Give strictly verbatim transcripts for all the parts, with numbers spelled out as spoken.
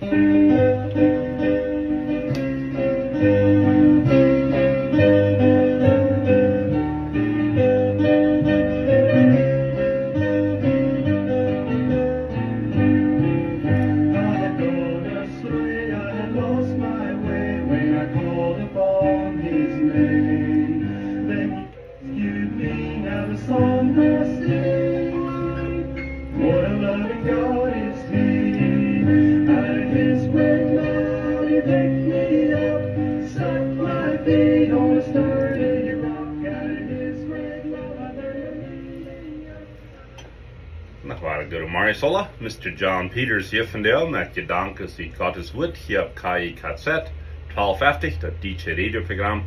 I had gone astray, I had lost my way when I called upon his name. Then he rescued me, now the song I sing. What a loving God is he. Out of his great love he picked me up, set my feet on a sturdy rock. Out of his great love I learned the meaning of Noch wada goode Morjes aula. Mister John Peters hia vondoag met Jedanken ut Gottes Wuat hia opp K I K Z twalf feftig, daut dietsche Radioprogram.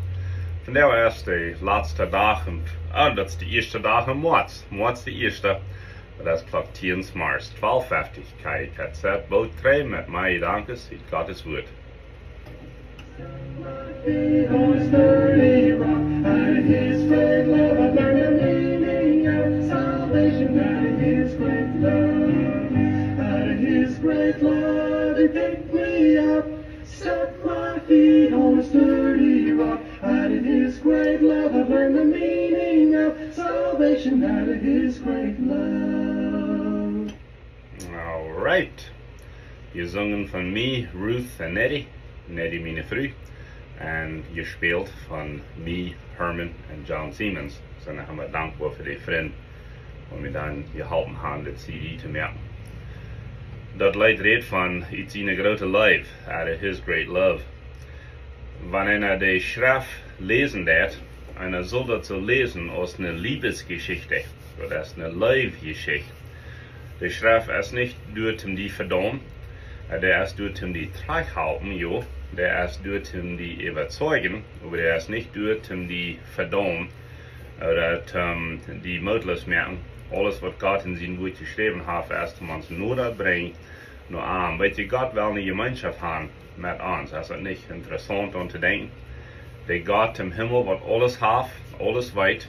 Vondoag es de latste Dach, un, ah, daut es de ieeschte Dach em Moaz. Moaz de ieeschte. Daut es Klock tieen zemorjes, twalf feftig, K I K Z, Boot dree met mea Jedanken ut Gottes Wuat. Out of his great love I learned the meaning of salvation. Out of his great love, out of his great love, he picked me up, set my feet on a sturdy rock. Out of his great love I learned the meaning of salvation. Out of his great love. Alright. Jesungen von mie, Ruth un Nettie, Nettie miene Fru, un jespält von mie, Herman un John Siemens. Sent ekj emma dankboa fa dee Frind, waut mie dan jeholpen haben dit C D to moaken. Daut Leet rät von ut siene groote Leew, out of his great love. Wan eena de Schreft läsen deit, eena saul daut soo läsen aus eene Liebesgeschichte. Daut es eene Leewjeschicht. De Schreft es nich doa toom die vedaumen, äh, dee es doa toom die trigjhalpen, jo. Dee es doa toom die äwazeijen, oba dee es nich doa toom die vedaumen ooda toom die mootloos moaken. Aules waut Gott en sien Wuat jeschräwen haft, es toom ons noda brinjen no am. Weetst, Gott well eene Jemeenschoft haben met ons. Es daut nich interessaunt aun to denkjen? De Gott em Himmel, waut aules haft, aules weet,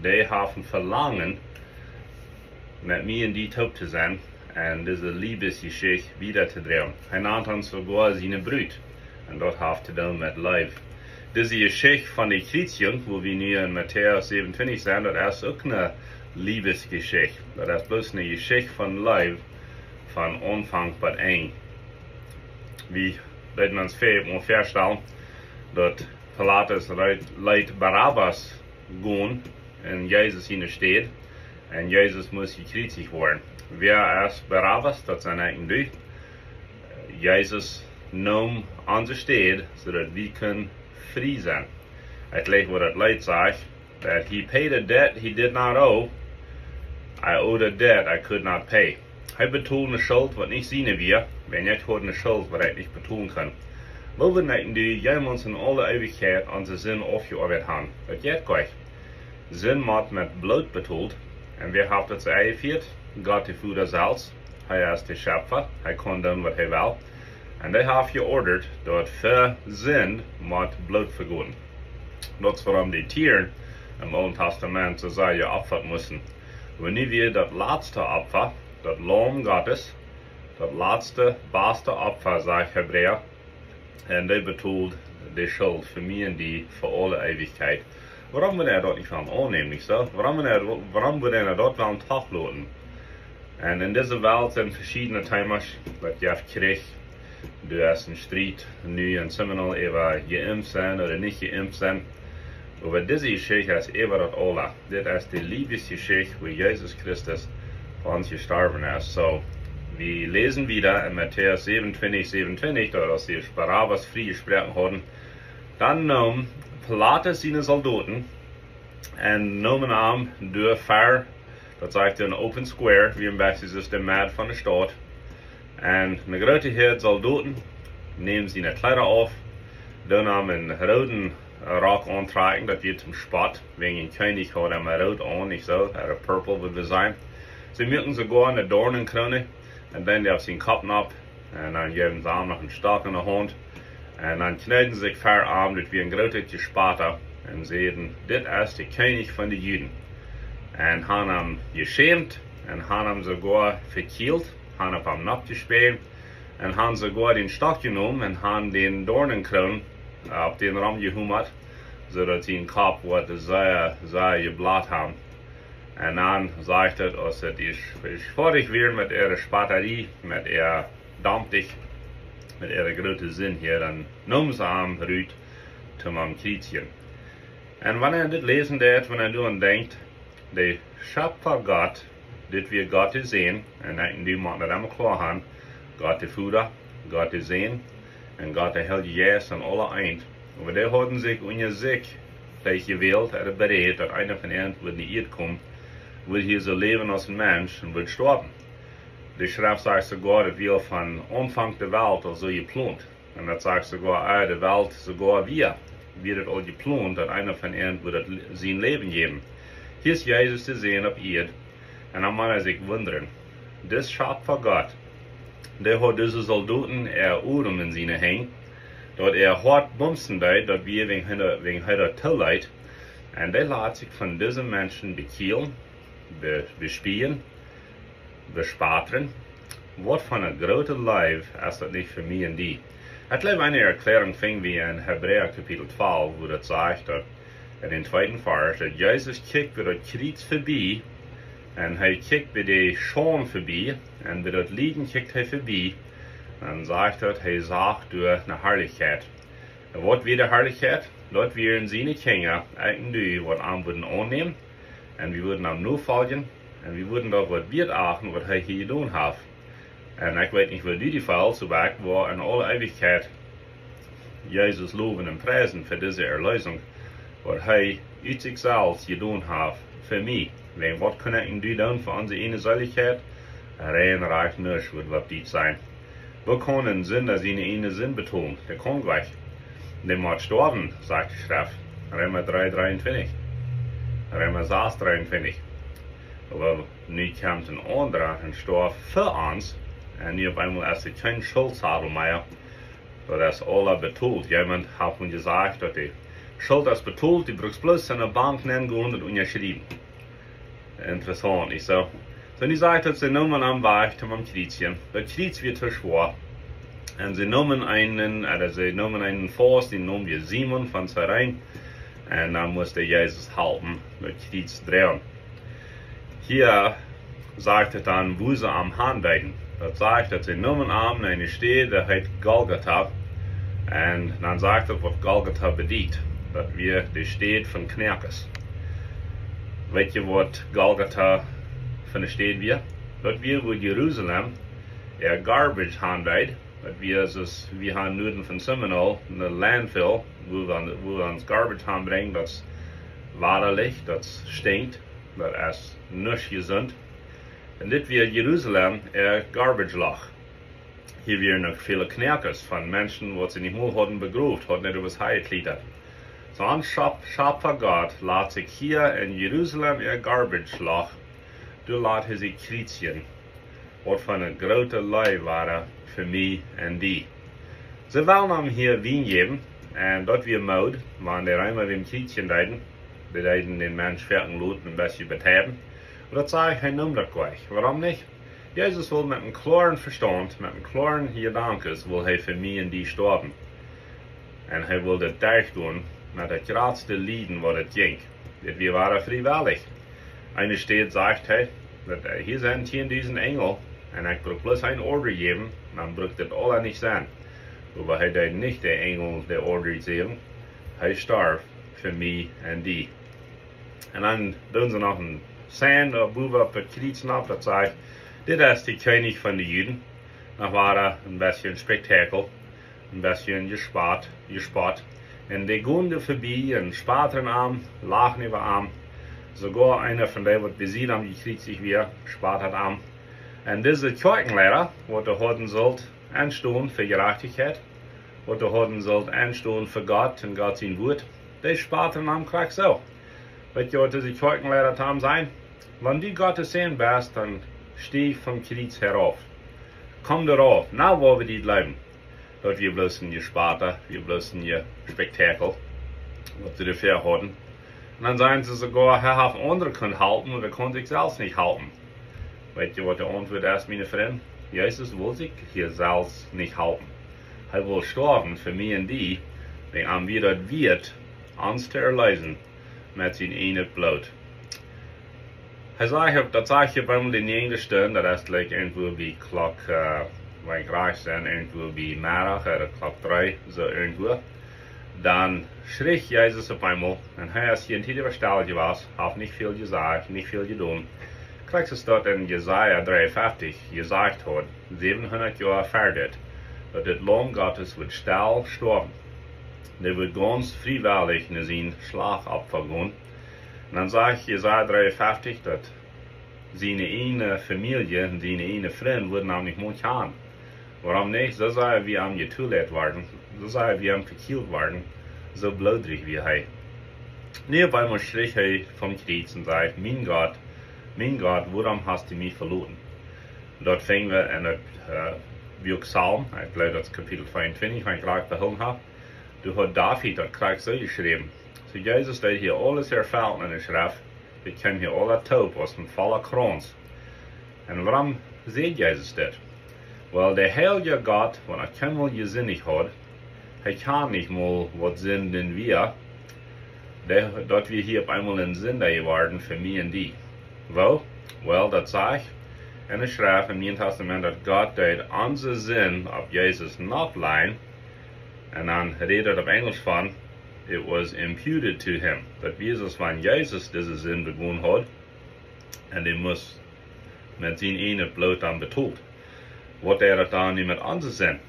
dee haft een Velangen, met mie un die toop to sennen un dise Liebesjeschicht wieda to droagen. Hee nant ons soogoa siene Brut. Un daut haft to doonen met Leew. Dise Jeschicht von de Kjriezjunk, wua wie nu en Matäus säwenuntwintich sent, daut es uk eene Liebesjeschicht. Daut es bloos eene Jeschicht von Leew, von Aunfank bat Enj. Wie, daut wie ons väl mol vestalen, daut Pilatus leet, leet Barabbas gonen en Jesus siene Städ. Un Jesus must jekjriezicht woaren. Wäa es Barabbas? Daut sie ekj un du. Jesus neem onse Städ, soo daut wie kunnen frie sennen. Ekj läs waut daut Leet sajcht, that he paid a debt he did not owe. I owed a debt I could not pay. Hee betold eene Schult, waut nich siene wia, wiels ekj haud eene Schult, waut ekj nich betolen kunn. Woo wudd ekj un du jemols en aule Eewichkjeit onse Sind aufjeoabeit haben? Daut jeit goanich. Sind mott met Bloot betolt. Un wäa haft daut soo enjefieet? Gott de Voda selfst. Hee es de Schepfa. Hee kaun doonen, waut hee well. Un hee haft jeordat, daut fa Sind mott Bloot vegoten. Daut es wuarom de Tieren em Oolen Tastament soo sea jeopfat musten. Oba nu wia daut latste Opfa, daut Laum Gottes, daut latste, baste Opfa, sajcht Hebräa, un dee betold de Schult fa mie un die fa aule Eewichkjeit. Wuarom wudd eena daut nich wellen aunnämen, nich soo? Wuarom wudd eena, wuarom wudd eena daut wellen tofloten? Un en dise Welt sent veschiedne Themas, waut jeft Kjrich, doa es een Striet nu en Seminole äwa jeimft sennen ooda nich jeimft sennen. Oba dise Jeschicht es äwa daut aula. Dit es de Liebesjeschicht, wua Jesus Christus fa ons jestorwen es. Soo, wie läsen wieda en Matäus säwenuntwintich, säwenuntwintich, daut aus see Barabbas friejesproaken hauden, dan neem Pilatus siene Soldoten un neemen am doa ver, daut sajcht een open square, wia een bät soo aus de Med von de Staut. Un eene groote Häad Soldoten neem siene Kjleeda auf, deeden am een rooden Rock auntrakjen, daut wia toom Spott, wäajen een Kjennich haud emma root aun, nich soo, ooda purple, wudd wie sajen. See muaken soogoa eene Doarnenkroon un deeden dee opp sienen Kopp nopp, un dan jeewen see am noch een Stock en de Haunt. Un dan kjneeden see sikj ver am, daut wia een grootet Jespota, un säden: "Dit es de Kjennich von de Juden." Un haben am jeschämt, un haben am soogoa vekjielt, haben opp am nopp jespäajen, Un han soogoa dän Stock jenomen un han dän Doarnenkroon opp dän romjehomat, soo daut sien Kopp wudd sea, sea jeblat haben. Un dan sajcht et, aus et es, es foadich wia met äare Spottarie, met äa Domptich, met äare groote Sind hia, dan neemen see am rut toom am kjrieezjen. Un wan eena dit läsen deit, wan eena doaraun denkjt, de Schepfa Gott, dit wia Gott de Sän, un ekj un du motten daut emma kloa han, Gott de Voda, Gott de Sän un Gott de Heilje Jeist un aule eent. Oba dee hauden sikj unja sikj jewält, ooda berät, daut eena von an wudd no Ieed komen, wudd hia soo läwen aus een Mensch un wudd stoawen. De Schreft sajcht soogoa, daut wia von Aunfank de Welt aul soo jeplont. Un daut sajcht soogoa, ea de Welt soogoa wia, wia et aul jeplont, daut eena von an wudd daut l-, sien Läwen jäwen. Hia es Jesus de Sän opp Ieed. Un dan mott eena sikj wundren. Dis Schepfa Gott, dee haud dise Soldoten äa Odem en siene Henj, daut äa Hoat bumsen deed, daut wia wäajen hee, wäajen hee daut tooleet. Un dee lat sikj von dise Menschen bekjielen, be-, bespien, bespotten. Waut fa eene groote Leew es daut nich fa mie un die? Ekj jleew, eene Erkjläarunk finj wie en Hebräa Kapitel twalf, wua daut sajcht, daut en dän tweeden Varsch, daut Jesus kjikjt bie daut Kjriez verbie, un hee kjikjt bie de Schaund verbie, un bie daut Lieden kjikjt hee verbie, dan sajcht daut, hee sach doa ne Harlichkjeit. Un waut wia de Harlichkjeit? Daut wieren siene Kjinja, ekj un du, waut am wudden aunnämen, un wie wudden am nofoljen, un wie wudden daut waut wieet achten, waut hee hia jedonen haft. Un ekj weet nich, woo du die feelst, oba ekj woa en aule Eewichkjeit Jesus lowen un priesen fa dise Erleesunk, waut hee ut sikj selfst jedonen haft fa mie. Wäajen waut kunn ekj un du doonen fa onse ieejne Seelichkjeit? Rein rajcht nuscht, wudd waut dit sennen. Woo kaun een Sinda siene ieejne Sind betolen? Dee kaun nich. Dee mott stoawen, sajcht de Schreft. Reema dree dreeuntwintich. Reema sas dreeuntwintich. Oba nu kjemt een aundra un stoaft fa ons. Un nu opp eemol es et kjeen Schultsadel mea. Daut es aula betolt. Jemaunt haft mie jesajcht, daut de Schult es betolt, du brukst bloos enne Bank nengonen un daut unjaschriewen. Interessaunt, nich soo? Soo, nu sajcht daut, see neemen am wajch toom am kjrieezjen. Daut Kjriez wia too schwoa. Un see neemen eenen, ooda see neemen eenen faust, dän Nomen wia Simon von Kyrene. Un dan musst hee Jesus halpen, daut Kjriez droagen. Hia sajcht et dan, wua see am han deeden. Daut sajcht, daut see neemen am no eene Städ, dee heet Golgota. Un dan sajcht et, waut Golgota bediet. Daut wia de Städ von Knoakes. Weet jie, waut Golgota fa eene Städ wia? Daut wia, wua Jerusalem äa garbage han deed. Daut wia, soo aus wie han Nuaden von Seminole, ne landfill, wua wie, wua wie ons garbage han brinjen, daut es wadalich, daut stinkjt, daut es nich jesunt. Un dit wia Jerusalem äa garbage Loch. Hia wieren uk väle Knoakes von Menschen, waut see nich mol hauden begroft, hauden nich waut hee jekjlieet. Soo ons Schep-, Schepfa Gott lat sikj hia en Jerusalem äa garbage Loch, doa lat hee sikj kjrieezjen. Waut fa eene groote Leew wia daut fa mie un die. See wullen am hia Wien jäwen, un daut wia Mood, wan de Reema am kjrieezjen deeden, dee deeden dän Mensch foaken loten een bät beteiwen. Oba daut säd hee, hee neem daut jlikj. Wuarom nich? Jesus wull met een kloaren Vestaunt, met een kloaren Jedanken, wull hee fa mie un die stoawen. Un hee wull daut derchgonen met daut jratste Lieden, waut et jinkj. Dit wia wada friewellich. Eene Städ sajcht hee, daut, ä, hia sent tieen dusent Enjel, un ekj bruck bloos eene Order jäwen, dan bruck daut aula nich sennen. Oba hee deed nich de Enjel de Order jäwen. Hee storf fa mie un die. Un dan doonen see noch een Sign opp, bowen opp daut Kjriez nopp, daut sajcht: "Dit es de Kjennich von de Juden." Dan wia een bät Spektakel, een bät jespott, jespott. Un dee gonen doa verbie un spotten am, lachen äwa am. Soogoa eena von dee, waut bie am jekjriezicht wia, spott am. Un dise Kjoakjenleida, waut doa hauden sullt enstonen fa Jerajchtichkjeit, waut doa hauden sullt enstonen fa Gott un Gott sien Wuat, dee spotten am krakjt soo. Weet jie, waut dise Kjoakjenleida to am säden? "Wan du Gott sien Sän best, dan stieej vom Kjriez herauf. Komm doarauf, dan woa wie die jleewen." Daut wia bloos een Jespotta, wia bloos een Spektakel, waut see doa väa hauden. Un dan säden see soogoa: "Hee haft aundre kunt halpen, oba hee kunn sikj selfst nich halpen." Weet jie, waut de Auntwuat es, miene Frind? Jesus wull sikj hia selfst nich halpen. Hee wull stoawen fa mie un die, wäajen am wia daut wieet, ons to erleesen met sien ieejnet Bloot. Hee säd, daut säd hia bie mie de näajende Stund, daut es like irjentwua bie Klock, äh, wan ekj rajcht sie, irjentwua bie Meddach, ooda Klock dree, soo irjentwua. Dan schrich Jesus opp eemol, un hee es hia en Tiet äwa stell jewast, haft nich väl jesajcht, nich väl jedonen. Krakjt soo aus daut en Jesaja dreeunfeftich jesajcht haud, säwenhundat Joa ver dit, daut dit Laum Gottes wudd stell stoawen. Dee wudd gaunz friewellich no sien Schlachtopfa gonen. Un dan sajcht Jesaja dreeunfeftich, daut siene ieejne Famielje un siene ieejne Frind wudden am nich mol kjanen. Wuarom nich? Soo sea wie am jetulat worden, soo sea wie am vekjielt worden, soo bloodrich wia hee. Nu opp eemol schrich hee vom Kjriez un säd: "Mien Gott, mien Gott, wuarom hast du mie veloten?" Daut finj wie en daut, äh, Buak Psalm, ekj jleew daut es Kapitel tweeuntwintich, wan ekj rajcht behoolen hab. Doa haud David daut krakjt soo jeschräwen. Soo Jesus deed hia aules erfellen en de Schreft, dit kjeem hia aula toop aus een volla Krauns. Un wuarom säd Jesus dit? Well, de heilja Gott, waut noch kjeenmol jesindicht haud, hee kjand nich mol waut Sind wia, dee, daut wia hia opp eemol een Sinda jeworden fa mie un die. Woo? Well, daut sajcht en de Schreft em Nieen Testament, daut Gott deed onse Sind opp Jesus nopp lajen. Un dan rät et opp Enjlisch von, "It was imputed to him." Daut wia soo aus wan Jesus dise Sind begonen haud, un dee must met sien ieejnet Bloot dan betolen. Waut deed daut dan nu met onse Sind?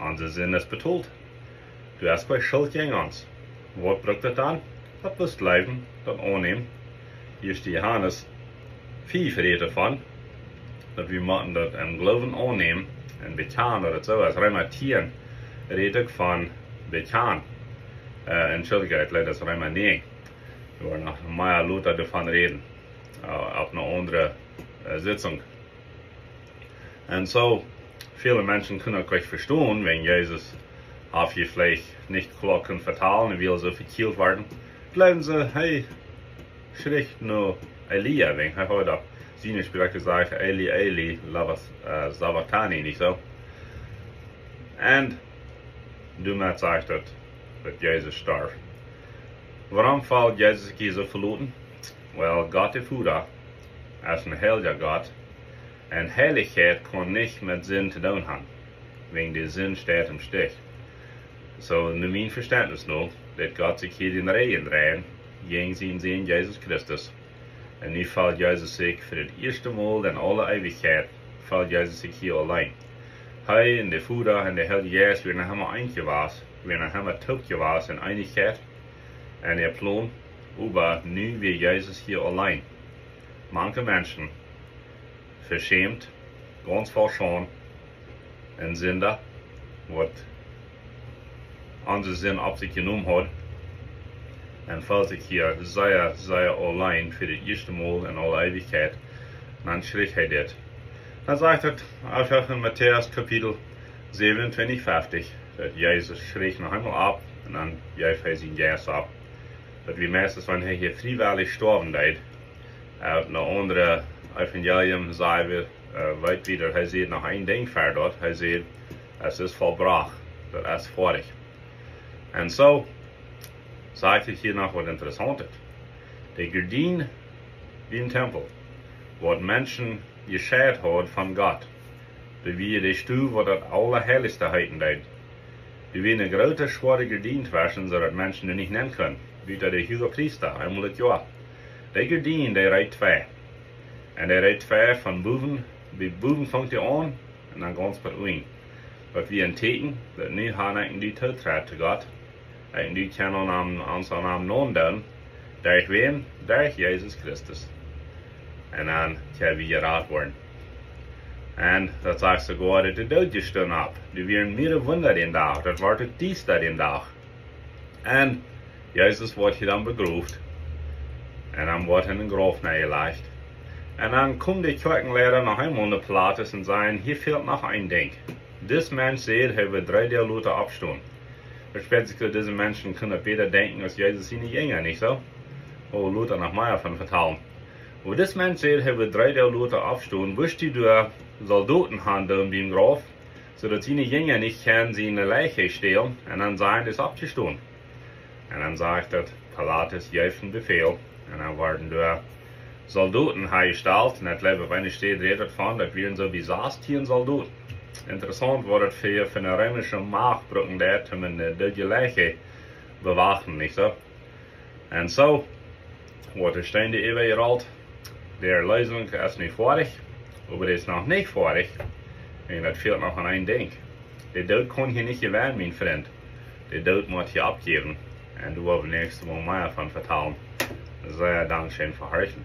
Onse Sind es betolt. Doa es kjeen Schult jäajen ons. Waut brukt daut dan? Daut bloos jleewen, daut aunnämen. Ieeschte Johanes fief rät doavon, daut wie motten daut em Gloowen aunnämen un bekjanen, daut et soo es. Reema tieen rät uk von bekjanen. Äh, entschuldicht, ekj jleew daut es Reema näajen. Wie woaren noch mea lota doavon räden, äh, opp eene aundre, äh, Sitzung. Un soo, väle Menschen kjennen daut nich vestonen, wan Jesus haft hia veleicht nich kloa kunt vetalen, un wiels hee soo vekjielt wia, jleewen see, hee schrich no Elia, wan hee haud opp siene Sproak jesajcht: "Eli, Eli, lama, äh, sabachthani", nich soo? Un doamet sajcht daut, daut Jesus storf. Wuarom feeld Jesus sikj hia soo veloten? Well, Gott de Voda es een heilja Gott, un Heilichkjeit kaun nich met Sind to doonen haben, wäajen de Sind steit em Stich. Soo, no mien Vestentnis no, deed Gott sikj hia dän Rigjen dreien jäajen sienen Sän Jesus Christus. Un nu feeld Jesus sikj fa daut ieeschte Mol en aule Eewichkjeit, feeld Jesus sikj hia auleen. Hee un de Voda un de Heilje Jeist wieren noch emma eent jewast, wieren noch emma toop jewast en Eenichkjeit un äa Plon, oba nu wia Jesus hia auleen. Mank Menschen, veschämt, gaunz voll Schaund, een Sinda, waut onse Sind opp sikj jenomen haud, un feeld sikj hia sea, sea auleen fa daut ieeschte Mol en aule Eewichkjeit. Dan schrich hee dit. Dan sajcht et eefach en Matäus Kapitel säwenuntwintich, feftich, daut Jesus schrich noch eemol opp un dan jeef hee sienen Jeist opp. Daut wia meistens, wan hee hia friewellich stoawen deed. Äh, opp een aundret Evangelium saj wie, äh, weet wie daut hee säd noch een Dinkj ver daut. Hee säd: "Es ist vollbracht", daut es foadich. Un soo sajcht et hia noch waut Interessauntet. De Gardien biem Tempel, waut Menschen jescheit haud von Gott, doa wia de Stow, waut daut Aulaheilichste heeten deed. Doa wia eene groote schwoare Gardien tweschen, soo daut Menschen doa nich nenn kunnen, buta de Huagepriesta, eemol daut Joa. De Gardien, dee reet twei. Un dee reet twei von bowen, bie bowen funk dee aun, un dan gaunz bat unjen. Daut wia een Tieekjen, daut nu ha ekj en Tootrit to Gott. Ekj en kjenn aun am, ons aun am naundoonen, derch wäm? Derch Jesus Christus. Un dan kjenn wie jerat woaren. Un daut sajcht soogoa, daut de Doodje stunden opp. Doa wieren mearere Wunda dän Dach, daut wort uk diesta dän Dach. Un Jesus wort hia dan begroft. Un dan wort hee en een Grauf nenjelajcht. Un dan kjeemen de Kjoakjenleida noch eemol no Pilatus un säden: "Hia fält noch een Dinkj. Dis Mensch säd, hee wudd dree Doag lota oppstonen." Daut spieet sikj soo, dise Menschen kunnen bäta denkjen aus Jesus siene Jinja, nich soo? Oh, lota noch mea von vetalen. Oba dis Mensch säd, hee wudd dree Doag lota oppstonen, wisst du, doa Soldoten han doonen biem Grauf, soo daut siene Jinja nich kjennen siene Leicht stälen un dan sajen, dee es oppjestonen. Un dan sajcht daut, Pilatus jeef een Befäl. Un dan worden doa Soldoten hanjestalt. Un ekj jleew, opp eene Städ rät et von, daut wieren soo bie sastieen Soldoten. Interessaunt, waut daut fa, fa eene reemische Macht brucken deed, om een, äh, doodje Leicht bewachen, nich soo? Un soo woat de Steen äwa jerolt. De Erleesunk es nu foadich, oba dee es noch nich foadich. Un daut fält noch aun een Dinkj. De Doot kaun hia nich jewennen, mien Frint. De Doot mott hia oppjäwen. Un doa woa wie näakjstet Mol mea von vetalen. Sea dankscheen fa horchen.